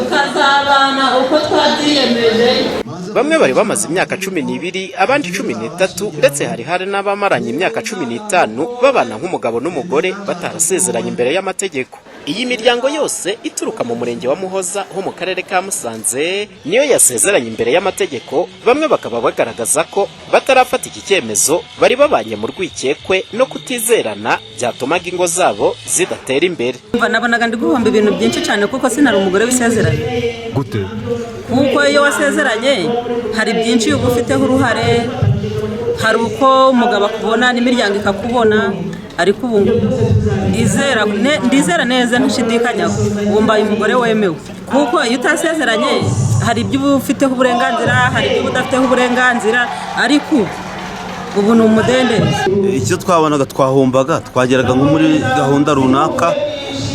Tukazabana uko twabyiyemeje. Bamwe bari bamaze imyaka 12, abandi 13, ndetse hari n'abamaranye imyaka 15 babana nk'umugabo n'umugore batarasezeranye imbere y'amategeko. Iyi miryango yose ituruka mu murenge wa Muhoza ho mu karere ka Musanze niyo yasezeranye imbere y'amategeko. Bamwe bakaba bagaragaza ko batarafata iki cyemezo bari babanye mu rwikekwe no kutizerana byatumaga ingo zabo zidatera imbere. Umva, nabonaga ndi guhomba ibintu byinshi cyane kuko sinari umugore w'isezeranye. Gute? Kuko iyo wasezeranye hari byinshi uba ufiteho uruhare, hari uko umugabo akubona n'imiryango ikakubona. Ariko ubu ndizera neza ntashidikanya ko ubu mbaye umugore wemewe, kuko iyo utasezeranye hari ibyo uba ufiteho uburenganzira, hari ibyo uba udafiteho uburenganzira, ariko ubu ni umudendezo. Icyo twabonaga twahombaga, twageraga nko muri gahunda runaka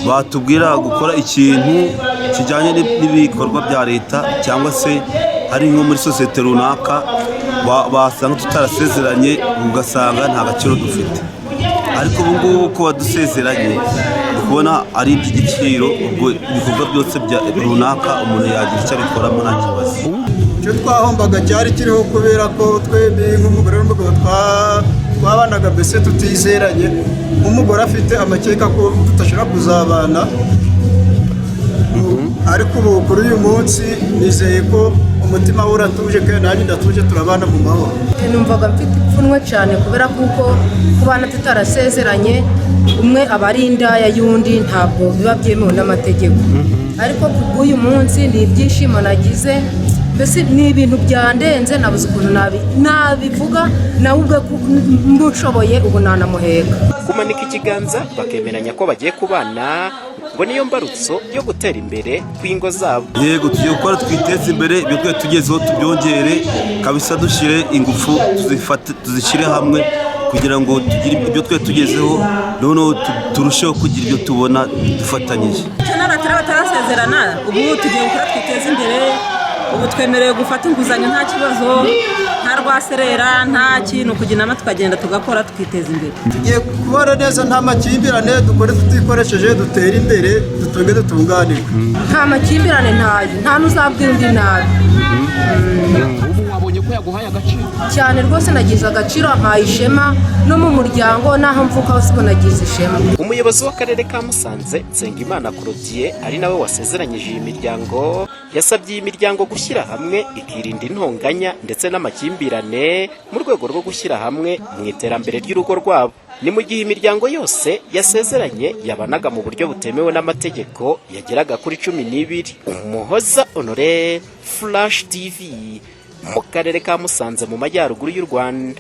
batubwira gukora ikintu kijyanye n'ibikorwa bya leta cyangwa se ari nko muri sosiyete runaka, basanga tutarasezeranye, ugasanga nta gaciro dufite. Ariko ubu ngubu ko badusezeranye, ndi kubona ari iby'igiciro. Ubwo ibikorwa byose bya runaka umuntu yagira icyo abikoramo nta kibazo. Icyo twahombaga cyari kiriho kubera ko twembi nk'umugore n'umugabo twabanaga mbese tutizeranye, nk'umugore afite amakeka ko tudashobora kuzabana. Ariko ubu kuri uyu munsi nizeye ko umutima we uratuje kandi nanjye ndatuje, turabana mu mahoro. Numvaga mfite ipfunwe cyane kubera kuko kubana tutarasezeranye, umwe aba ari indaya y'undi, ntabwo biba byemewe n'amategeko. Ariko ku bw'uyu munsi ni ibyishimo nagize, mbese ni ibintu byandenze, nabuze ukuntu nabivuga. Nawe ubwe mbushoboye ubu nanamuheka. Kumanika ikiganza bakemeranya ko bagiye kubana ngo niyo mbarutso yo gutera imbere kw'ingo zabo. Yego, tugiye gukora twiteze imbere, ibyo twari tugezeho tubyongere kabisa, dushyire ingufu tuzifate, tuzishyire hamwe kugira ngo tugire ibyo twari tugezeho, noneho turusheho kugira ibyo tubona dufatanyije. Icyo n'abatari batarasezerana, ubu tugiye gukora twiteze imbere. Ubu twemerewe gufata inguzanyo nta kibazo, nta rwaserera, nta kintu, kujya inama tukagenda tugakora tukiteza imbere. Tugiye kubana neza nta makimbirane, dukore tutikoresheje, dutere imbere, dutunge dutunganirwe. Nta makimbirane, ntayo, nta n'uzabwira undi nabi. Ubu wabonye ko yaguhaye agaciro? Cyane rwose, nagize agaciro, ampaye ishema no mu muryango n'aho mvuka hose uko nagize ishema. Umuyobozi w'akarere ka Musanze, Nsengimana Claudie, ari nawe wasezeranyije iyi miryango, yasabye iyi miryango gushyira hamwe ikirinda intonganya ndetse n'amakimbirane mu rwego rwo gushyira hamwe mu iterambere ry'urugo rwabo. Ni mu gihe imiryango yose yasezeranye yabanaga mu buryo butemewe n'amategeko yageraga kuri 12. Umuhoza Honore, Flash TV, mu karere ka Musanze mu majyaruguru y'u Rwanda.